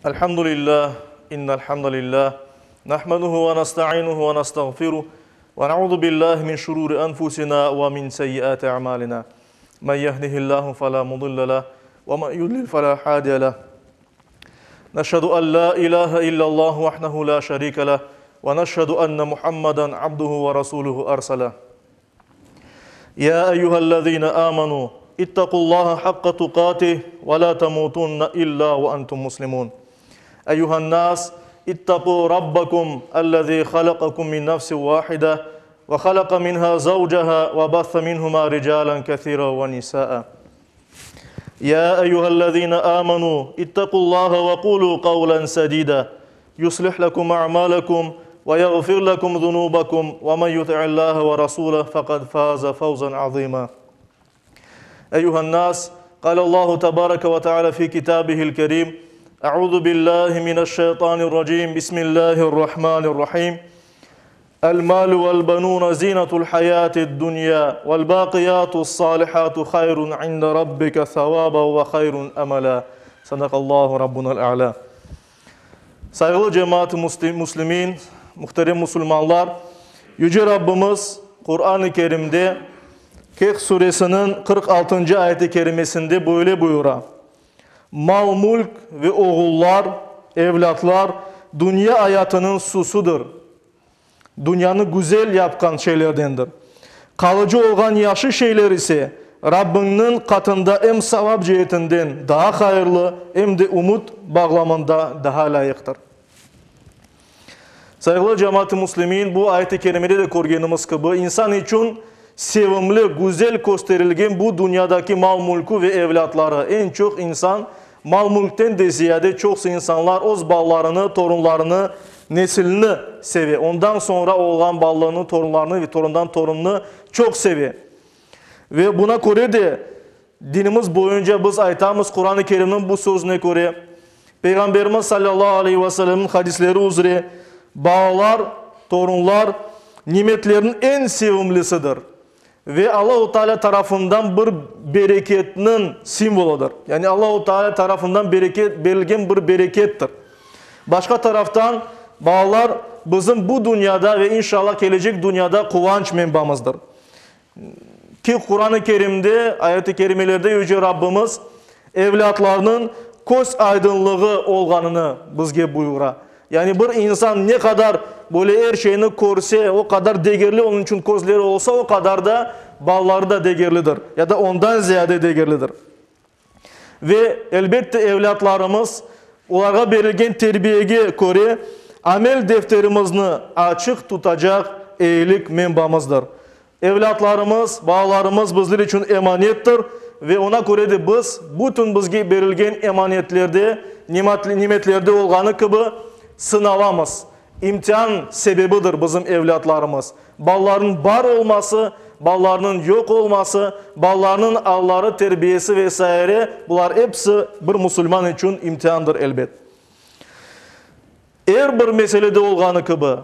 الحمد لله إن الحمد لله نحمده ونستعينه ونستغفره ونعوذ بالله من شرور أنفسنا ومن سيئات أعمالنا من يهده الله فلا مضل له ومن يضلل فلا هادي له نشهد أن لا إله إلا الله وحده لا شريك له ونشهد أن محمدا عبده ورسوله أرسله يا أيها الذين آمنوا اتقوا الله حق تقاته ولا تموتن إلا وأنتم مسلمون أيها الناس اتقوا ربكم الذي خلقكم من نفس واحدة وخلق منها زوجها وبث منهما رجالا كثيرا ونساء يا أيها الذين آمنوا اتقوا الله وقولوا قولا سديدا يصلح لكم أعمالكم ويغفر لكم ذنوبكم ومن يطع الله ورسوله فقد فاز فوزا عظيما أيها الناس قال الله تبارك وتعالى في كتابه الكريم أعوذ بالله من الشيطان الرجيم بسم الله الرحمن الرحيم المال والبنون زينة الحياة الدنيا والباقيات الصالحات خير عند ربك ثوابا وخير أملا صدق الله ربنا الأعلى Sayğılı cemaat-ı müslimin, muhterem musulmanlar, Yüce Rabbimiz Quran-ı Kerimde Kehf suresiniñ 46-ncı ayet-i kerimesinde böyle buyura, Mal-mülk ve oğullar, evlâtlar, dünya ayatınıñ süsüdir, dünyanı güzel yapqan şeylerdendir. Qalıcı olğan yahşı şeyler ise, Rabbiñniñ qatında em savap ceetinden daa hayırlı, em de ümüt bağlamında daa lâyıqtır. Sayğılı cemaat-ı müslimin, bu ayet-i kerimede de körgenimiz kibi, insan içün sevimli, güzel kösterilgen bu dünyadaki mal-mülkü ve evlâtları, eñ çoq insan mal-mülkten de ziyade çoqsu insanlar öz balalarını, torunlarını, nesilini seve, ondan soñra olğan balalarını, torunlarını ve torundan torunnı çoq seve. Ve buna köre de dinimiz boyunca biz aytamız, Quran-ı Kerimniñ bu sözüne köre, Peyğamberimiz salâllahu aleyhi ve sellemniñ hadisleri üzre, balalar, torunlar nimetlerniñ eñ sevimlisidir ve Allahu Teala tarafından bir bereketniñ simvolıdır. Yani Allahu Teala tarafından bereket, berilgen bir berekettir. Başqa taraftan, balalar bizim bu dünyada ve inşallah kelecek dünyada quvanç menbamızdır. Ki Quran-ı Kerimde, ayet-i kerimelerde Yüce Rabbimiz evlâtlarnıñ köz aydınlığı olğanını bizge buyura. Yani bir insan ne qadar böyle er şeyni körse, o qadar degerli onıñ içün közleri olsa, o qadar da balaları da degerlidir, ya da ondan ziyade degerlidir. Ve, elbette, evlâtlarımız, olarğa berilgen terbiyege köre, amel defterimizni açıq tutacaq eyilik menbamızdır. Evlâtlarımız, balalarımız bizler içün emanettir ve oña köre de biz, bütün bizge berilgen emanetlerde, nimetlerde olğanı kibi, sınalamız. İmtian sebebidir bizim evlâtlarımız. Balalarnıñ bar olması, balalarnıñ yoq olması, balalarnıñ alları, terbiyesi ve saire, bular episi bir musulman içün imtiandır, elbet. Er bir meselede olğanı kibi,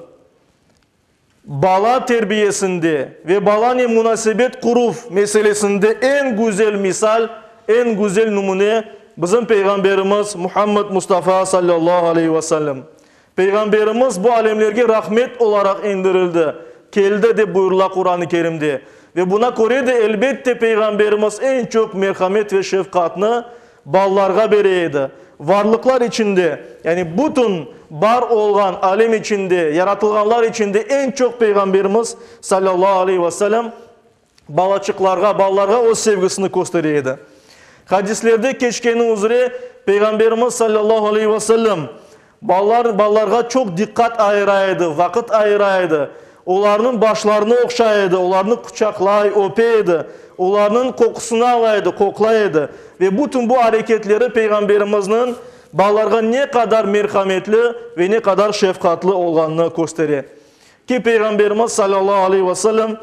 bala terbiyesinde ve balanen munasebet quruv meselesinde eñ güzel misal, eñ güzel nümüne bizim Peyğamberimiz Muhammed Mustafa sallallahu aleyhi ve sellem. Peyğamberimiz bu alemlerge rahmet olaraq endirildi, keldi, dep buyurıla Quran-ı Kerimde. Ve buna köre de, elbette, Peyğamberimiz eñ çoq merhamet ve şefqatnı balalarğa bere edi. Varlıqlar içinde, yani bütün bar olğan alem içinde, yaratılğanlar içinde eñ çoq Peyğamberimiz, salâllahu aleyhi ve selâm, balaçıqlarğa, balalarğa öz sevgisini köstere edi. Hadislerde keçkeni üzre, Peyğamberimiz salâllahu aleyhi ve sellem balalar, balalarğa çoq diqqat ayıra edi, vaqıt ayıra edi. Olarnıñ başlarını oqşay edi, olarnı quçaqlay, öpe edi, olarnıñ qoqusını ala edi, qoqlay edi. Ve bütün bu areketleri Peyğamberimizniñ balalarğa ne qadar merhametli ve ne qadar şefqatlı olğanını köstere. Ki, Peyğamberimiz salâllahu aleyhi ve sellem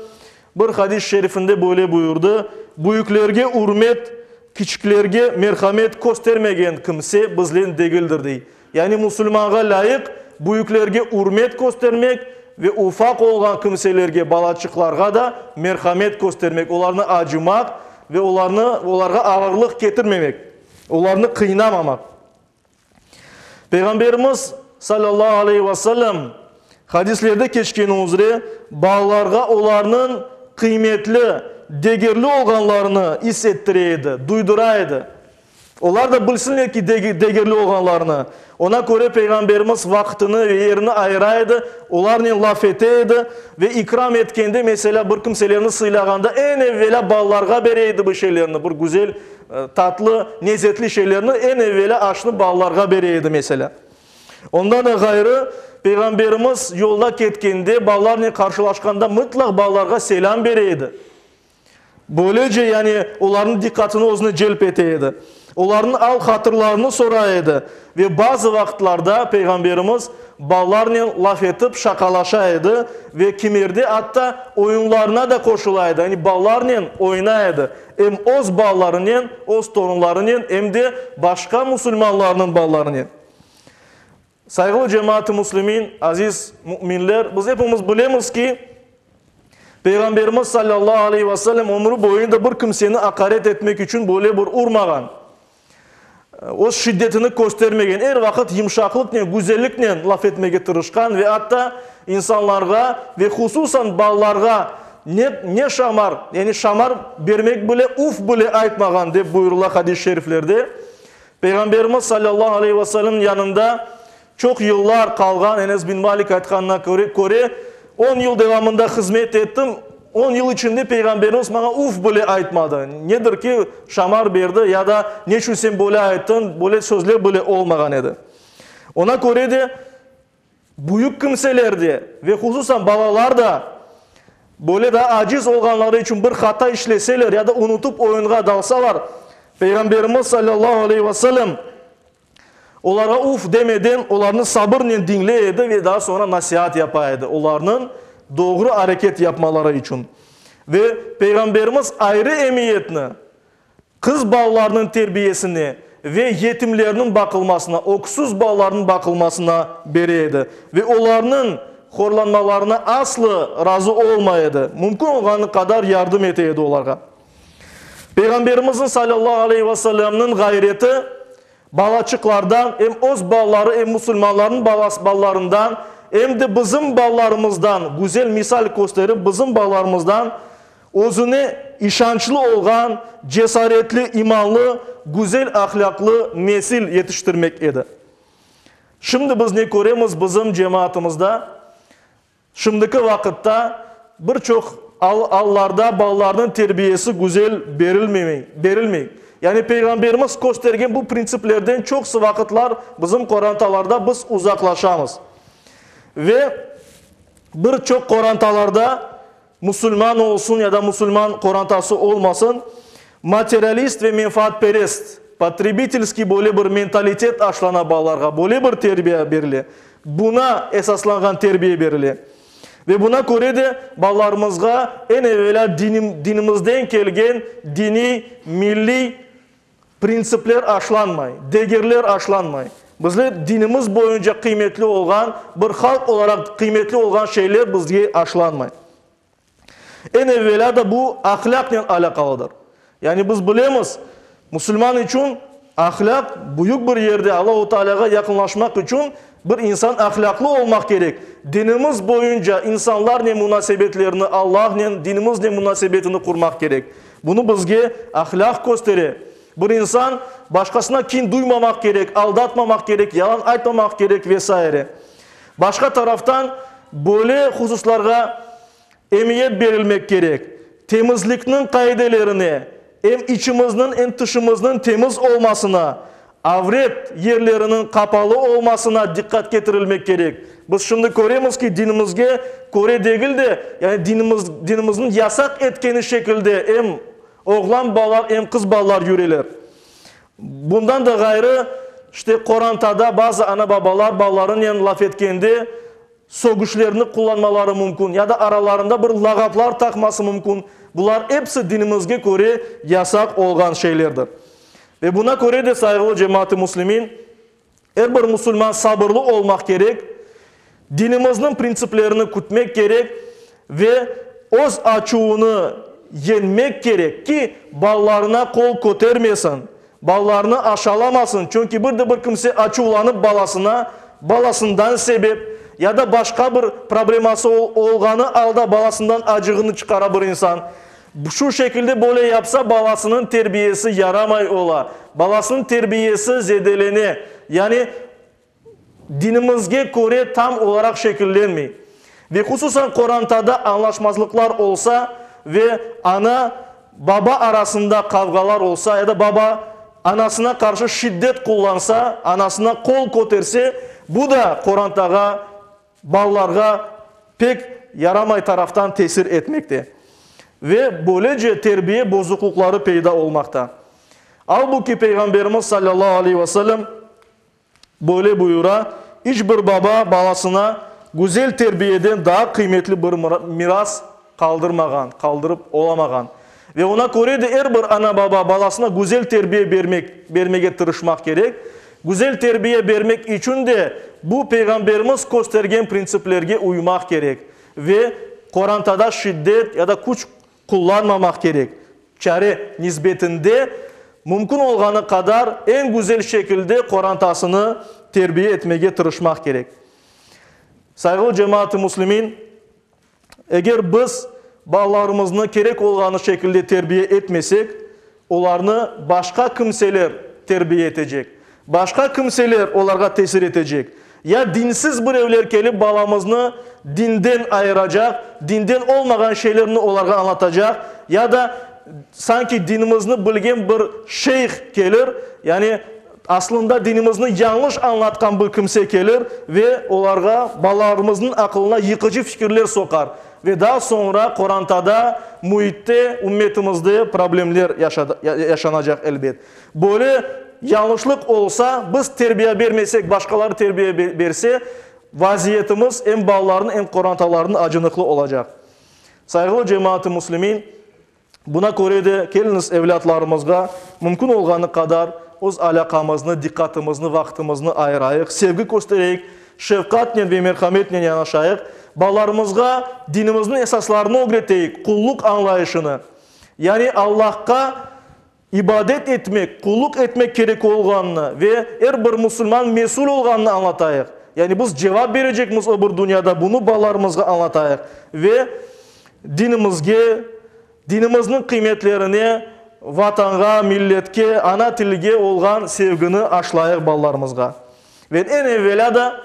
bir hadis-i şerifinde böyle buyurdı, Büyüklerge ürmet, kiçiklerge merhamet köstermegen kimse bizden degildir, dey. Yani musulmanğa lâyıq büyüklerge ürmet köstermek ve ufaq olğan kimselerge, balaçıqlarğa da merhamet köstermek, olarnı acımaq ve olarnı, olarğa ağırlıq ketirmemek, olarnı qıynamamaq. Peyğamberimiz, salâllahu aleyhi ve sellem, hadislerde keçkeni üzre, balalarğa olarnıñ qıymetli, degerli olğanlarını is ettire edi, duydura edi. Olar da bilsinler ki, degerli olğanlarını. Oña köre Peyğamberimiz vaqtını ve yerini ayıra edi, olarnen laf ete edi ve ikram etkende, meselâ, bir kimselerni sıylağanda, eñ evvelâ balalarğa bere edi bir şeylerni, bir güzel, tatlı, lezetli şeylerni, eñ evvelâ aşnı balalarğa bere edi, meselâ. Ondan da ğayrı, Peyğamberimiz yolda ketkende, balalarnen qarşılaşqanda mıtlaq balalarğa selâm bere edi. Böylece, yani, olarnıñ diqqatını özüne celp ete edi. Olarnıñ al-hatırlarını sora edi ve bazı vaqıtlarda Peyğamberimiz balalarnen laf etip şaqalaşa edi ve kimerde atta oyunlarına da qoşula edi, yani balalarnen oynay edi, em öz balalarınen, öz torunlarınen, em de başqa musulmanlarnıñ balalarınen. Sayğılı cemaat-ı müslimin, aziz müminler, biz epimiz bilemiz ki, Peyğamberimiz salâllahu aleyhi ve sellem ömrü boyunda bir kimseni aqaret etmek içün böyle bir urmağan, öz şiddetini köstermegen, er vaqıt yımşaqlıqnen, güzelliknen laf etmege tırışqan ve atta insanlarğa ve hususan balalarğa ne ne şamar, yani şamar bermek bile, uf bile aytmağan, dep buyurıla hadis-i şeriflerde. Peyğamberimiz salâllahu aleyhi ve sellemniñ yanında çoq yıllar qalğan Enes bin Malik aytqanına köre, On yıl devamında hızmet ettim, on yıl içinde Peyğamberimiz maña uf bile aytmadı. Nedir ki, şamar berdi ya da neçün sen böyle ayttıñ, böyle sözler bile olmağan edi. Oña köre de, Büyük kimseler de ve hususan balalar da böyle daa aciz olğanları içün bir hata işleseler ya da unutıp oyunğa dalsalar, Peyğamberimiz salâllahu aleyhi ve sellem olarğa uf demeden olarnı sabırnen diñley edi ve daa soñra nasiat yapa edi olarnıñ doğru areket yapmaları içün. Ve Peyğamberimiz ayrı emiyetni Qız balalarnıñ terbiyesine ve yetimlerniñ baqılmasına, öksüz balalarnıñ baqılmasına bere edi ve olarnıñ horlanmalarına aslı razı olmay edi, mümkün olğanı qadar yardım ete edi olarğa. Peyğamberimizniñ salâllahu aleyhi ve sellemniñ ğayreti balaçıqlardan, em öz balaları, em musulmanlarnıñ balalarından, em de bizim balalarımızdan güzel misal kösterip, bizim balalarımızdan Özüne işançlı olğan, cesaretli, imanlı, güzel ahlâqlı nesil yetiştirmek edi. Şimdi biz ne köremiz bizim cemaatımızda? Şimdiki vaqıtta bir çoq allarda balalarnıñ terbiyesi güzel berilmemey, berilmey. Yani Peyğamberimiz köstergen bu printsiplerden çoqusı vaqıtlar bizim qorantalarda biz uzaqlaşamız. Ve bir çoq qorantalarda Musulman olsun ya da musulman qorantası olmasın, materialist ve menfaatperest, potrebitelskiy böyle bir mentalitet aşlana balalarğa, böyle bir terbiye berile, buna esaslanğan terbiye berile. Ve buna köre de balalarımızğa eñ evelâ dinim, dinimizden kelgen diniy, milliy printsipler aşlanmay, degerler aşlanmay. Bizler dinimiz boyunca qıymetli olğan, bir halq olaraq qıymetli olğan şeyler bizge aşlanmay. Eñ evvelâ da bu ahlâqnen alâqalıdır. Yani biz bilemiz, musulman içün ahlâq büyük bir yerde, Allahu Tealâğa yaqınlaşmaq içün bir insan ahlâqlı olmaq kerek. Dinimiz boyunca insanlarnen munasebetlerini, Allahnen, dinimiznen munasebetini qurmaq kerek. Bunı bizge ahlâq köstere. Bir insan başqasına kin duymamaq kerek, aldatmamaq kerek, yalan aytmamaq kerek ve saire. Başqa taraftan, böyle hususlarğa emiyet berilmek kerek, temizlikniñ qaidelerine, em içimizniñ, em tışımıznıñ temiz olmasına, avret yerleriniñ qapalı olmasına diqqat ketirilmek kerek. Biz şimdi köremiz ki, dinimizge köre degil de, yani dinimiz, dinimizniñ yasaq etkeni şekilde em oğlan balalar, em qız balalar yüreler. Bundan da ğayrı, işte, qorantada bazı ana-babalar balalarınen laf etkende sögüşlerni qullanmaları mümkün ya da aralarında bir lağaplar taqması mümkün. Bular episi dinimizge köre yasaq olğan şeylerdir. Ve buna köre de, sayğılı cemaat-ı müslimin, Er bir musulman sabırlı olmaq kerek, dinimizniñ printsiplerini kütmek kerek ve öz açuvını yeñmek kerek ki, balalarına qol kötermesin. Balalarını aşalamasın, çünki bir de bir kimse açuvlanıp balasına, balasından sebep, ya da başqa bir probleması olğanı alda balasından acığını çıqara bir insan. Şu şekilde böyle yapsa, balasınıñ terbiyesi yaramay ola, balasınıñ terbiyesi zedelene, yani dinimizge köre tam olaraq şekillenmey. Ve hususan qorantada añlaşmazlıqlar olsa ve ana, baba arasında qavğalar olsa ya da baba anasına qarşı şiddet qullansa, anasına qol köterse, bu da qorantağa, balalarğa pek yaramay taraftan tesir etmekte. Ve böylece terbiye bozuqlıqları peyda olmaqta. Albuki Peyğamberimiz salâllahu aleyhi ve sellem Böyle buyura, İç bir baba balasına güzel terbiyeden daa qıymetli bir miras qaldırmağan, qaldırıp olamağan. Ve oña köre de er bir ana-baba balasına güzel terbiye bermek, bermege tırışmaq kerek. Güzel terbiye bermek içün de bu Peyğamberimiz köstergen printsiplerge uymaq kerek ve qorantada şiddet ya da küç qullanmamaq kerek. Çare nisbetinde mümkün olğanı qadar eñ güzel şekilde qorantasını terbiye etmege tırışmaq kerek. Sayğılı cemaat-ı müslimin, eger biz balalarımıznı kerek olğanı şekilde terbiye etmesek, olarnı başqa kimseler terbiye etecek, başqa kimseler olarğa tesir etecek. Ya dinsiz birevler kelip balamıznı dinden ayıracaq, dinden olmağan şeylerni olarğa añlatacaq, ya da sanki dinimizni bilgen bir şeyh kelir, yani aslında dinimizni yañlış añlatqan bir kimse kelir ve olarğa, balalarımıznıñ aqılına yıqıcı fikirler soqar ve daa soñra qorantada, müitte, ümmetimizde problemler yaşanacaq elbet. Böyle yañlışlıq olsa, biz terbiye bermesek, başqaları terbiye berse, vaziyetimiz em balalarnıñ, em qorantalarnıñ acınıqlı olacaq. Sayğılı cemaat-ı müslimin, buna köre de keliñiz evlâtlarımızğa mümkün olğanı qadar öz alâqamıznı, diqqatımıznı, vaqtımıznı ayırayıq, sevgi köstereyik, şefqatnen ve merhametnen yanaşayıq, balalarımızğa dinimizniñ esaslarını ögreteyik, qulluq añlayışını, yani Allahqa İbadet etmek, qulluq etmek kerek olğanını ve er bir musulman mesül olğanını añlatayıq. Yani biz cevap berecekmiz o bir dünyada, bunı balalarımızğa añlatayıq ve dinimizge, dinimizniñ qıymetlerine, Vatanğa, milletke, ana tilge olğan sevgini aşlayıq balalarımızğa. Ve eñ evelâ da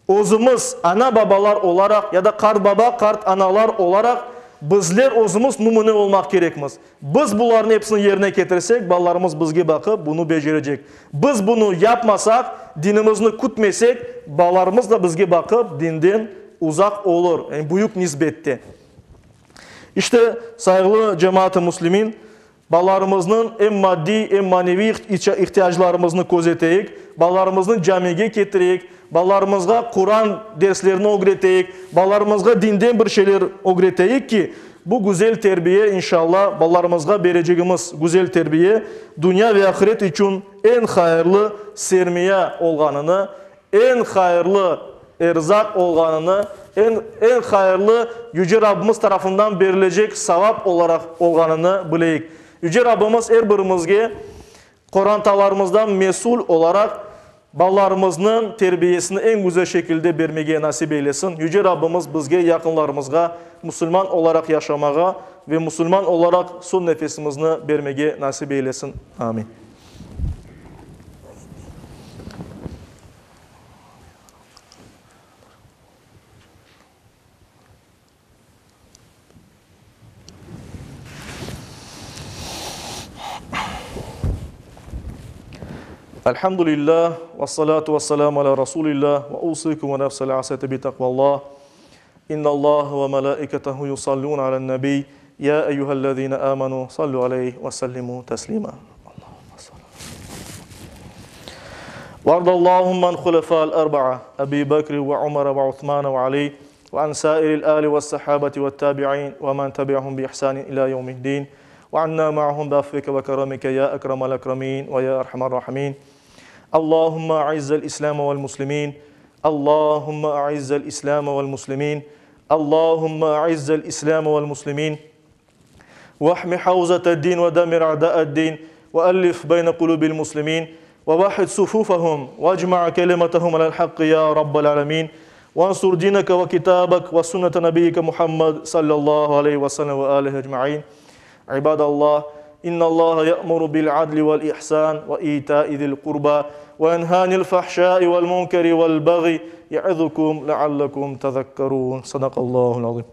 Özümiz, ana-babalar olaraq ya da qartbaba, qartanalar olaraq bizler özümiz nümüne olmaq kerekmiz. Biz bularnıñ episini yerine ketirsek, balalarımız bizge baqıp bunı becerecek. Biz bunı yapmasaq, dinimizni kütmesek, balalarımız da bizge baqıp dinden uzaq olur, yani büyük nisbette. İşte, sayğılı cemaat-ı müslimin, Balalarımıznıñ em maddiy, em maneviy ihtiyaclarımıznı közeteyik, balalarımıznı camige ketireyik, balalarımızğa Quran derslerini ögreteyik, balalarımızğa dinden bir şeyler ögreteyik ki, bu güzel terbiye, inşalla, balalarımızğa berecegimiz güzel terbiye dünya ve ahiret içün eñ hayırlı sermiya olğanını, eñ hayırlı erzaq olğanını, eñ, eñ hayırlı Yüce Rabbimiz tarafından berilecek savap olaraq olğanını bileyik. Yüce Rabbimiz er birimizge qorantalarımızdan mesül olaraq balalarımıznıñ terbiyesini eñ güzel şekilde bermege nasip eylesin. Yüce Rabbimiz bizge, yaqınlarımızğa musulman olaraq yaşamağa ve musulman olaraq soñ nefesimizni bermege nasip eylesin. Amin. Elhamdülillah, ve salatu ve selamu ala Rasulillah, ve usikum ve nefsel asiyete bi takvallah. İnnallâhe ve melâiketehu yusallûne alen-nebiy, ya eyyühellezîne âmenû sallu aleyhi ve sellimû teslîmâ. Vardallâhümme an hulefâ'l erba'a, Ebî Bekri ve Umere ve Uthmane ve Alî, ve an sâiril âli ve's-sahâbeti ve't-tâbi'în ve men tebi'ahum bi ihsânin ilâ yevmi'd-dîn, ve annâ ma'ahum bi afvike ve keremike ya ekremel ekremîn ve ya erhamer râhimîn. Allahümme a'izzel İslâme ve'l-muslimîn, Allahümme a'izzel İslâme ve'l-muslimîn, Allahümme a'izzel İslâme ve'l-muslimîn, Vahmi havzat-ad-din ve demir a'da'ad-din. وألف بين قلوب المسلمين ووحد صفوفهم واجمع كلمتهم على الحق يا رب العالمين وانصر دينك وكتابك وسنة نبيك محمد صلى الله عليه وسلم وآله أجمعين عباد الله إن الله يأمر بالعدل والإحسان وإيتاء ذي القربى وينهى عن الفحشاء والمنكر والبغي يعظكم لعلكم تذكرون صدق الله العظيم.